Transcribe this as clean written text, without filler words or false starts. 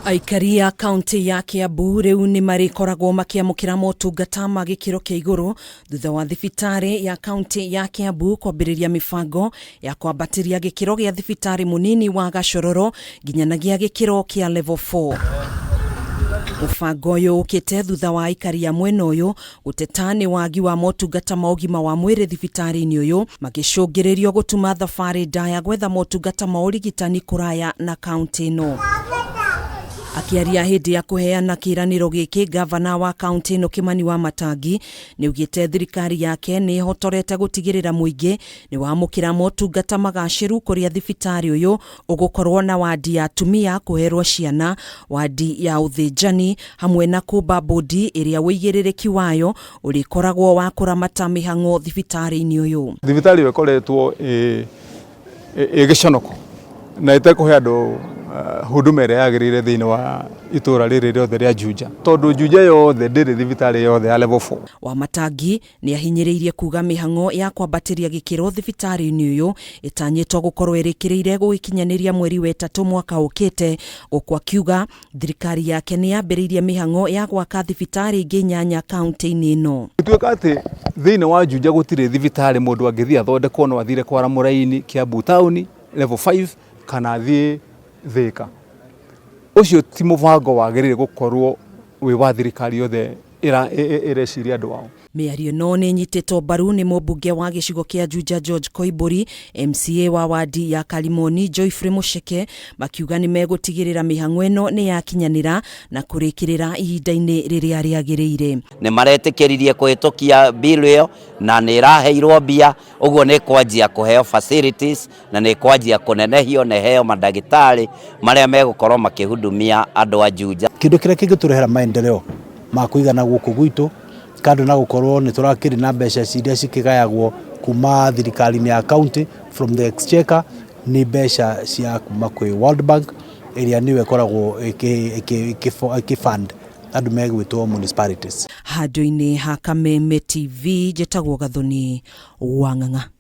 Aikari a kaunti ya Kiambu rĩu nĩ marĩkoragwo makĩamũkĩra motungata ma gĩkĩro kĩa igũrũ thutha wa thibitarĩ ya kaunti ya Kiambu kwambĩrĩria mĩbango ya kwambatĩria gĩkĩro gĩa thibitarĩ mũnini wa Gacororo nginyanagia gĩkĩro kĩa level 4. Mũbango ũyũ ũkĩte thutha wa aikari a mwena ũyũ gũteta nĩ wagi wa motungata ma ũgima wa mwĩrĩ thibitarĩ-inĩ ũyũ, magĩcũngĩrĩrio gũtuma thabarĩ ndaya gwetha motungata ma ũrigitani kũraya na kaunti ĩno. Akĩaria hĩndĩ ya kũheana kĩĩranĩro gĩkĩ, ngavana wa kaunti ĩno Kĩmani Wamatangi nĩaugĩte thirikari yake nĩ ĩhotorete gũtigĩrĩra mũingĩ nĩ wamũkĩra motungata magacĩru kũrĩa thibitarĩ ũyũ ũgũkorwo na wandi ya atumia kũherwo ciana, wandi ya ũthĩnjani hamwe na kũmba mbũndi ĩrĩa ũigĩrĩrĩki wayo ũrĩkoragwo wa kũramata mĩhang'o thibitarĩ-inĩ ũyũ. Thibitarĩ ĩyo ĩkoretwo ĩ gĩconoko na ĩtekũhe andũ huduma ĩrĩa yagĩrĩire thĩinĩ wa itũra rĩrĩ rĩothe rĩa Juja, tondũ Juja yothe ndĩrĩ thibitarĩ yothe ya level 4. Wamatangi Nĩahinyĩrĩirie kuuga mĩhang'o ya kwambatĩria gĩkĩro thibitarĩ-inĩ ũyũ ĩtanyĩtwo gũkorwo ĩrĩkĩrĩire gũgĩkinyanĩria mweri wa ĩtatũ mwaka ũkĩte, gũkũ akiuga thirikari yake nĩyambĩrĩirie mĩhang'o ya gwaka thibitarĩ ingĩ inyanya kauntĩ-inĩ ĩno. Gũtuĩka atĩ thĩinĩ wa Juja gũtirĩ thibitarĩ mũndũ angĩthiĩ athondekwo no athire kwara mũraini Kiambu taũni level 5 kana athiĩ Thĩka. Ũcio ti mũbango wagĩrĩire gũkorwo wĩ wa thirikari yothe ĩreciria andũ ao. Mĩario ĩno nĩ ĩnyitĩtwo mbaru nĩ mũmbunge wa gĩcigo kĩa Juja George Koimbũri, MCA wa wandi ya Kalimoni Geoffrey Mũceke, makiuga nĩ megũtigĩrĩra mĩhang'o ĩno nĩ yakinyanĩra na kũrĩkĩrĩra ihinda-inĩ rĩrĩa rĩagĩrĩire. Nĩ maretĩkĩririe kũhĩtũkia bill ĩyo na nĩ ĩraheirwo mbia, ũguo nĩ ĩkwanjia kũheo facilities na nĩ ĩkwanjia kũnenehio na ĩheo mandagĩtarĩ marĩa megũkorwo makĩhudumia andũ a Juja. Kĩndũ kĩrĩa kĩngĩtũrehera maendeleo ma kũigana gũkũ gwitũ kando na gũkorwo nĩ tũrakĩrĩ na mbeca iria cikĩgayagwo kuma thirikari-inĩ ya county from the exchequer nĩ mbeca cia kuma kwĩ World Bank ĩrĩa nĩyo ĩkoragwo ĩkĩ fund andũ megwĩtwo municipalities. Handũ-inĩ ha Kameme TV, njĩtagwo Gathoni Wang'ang'a.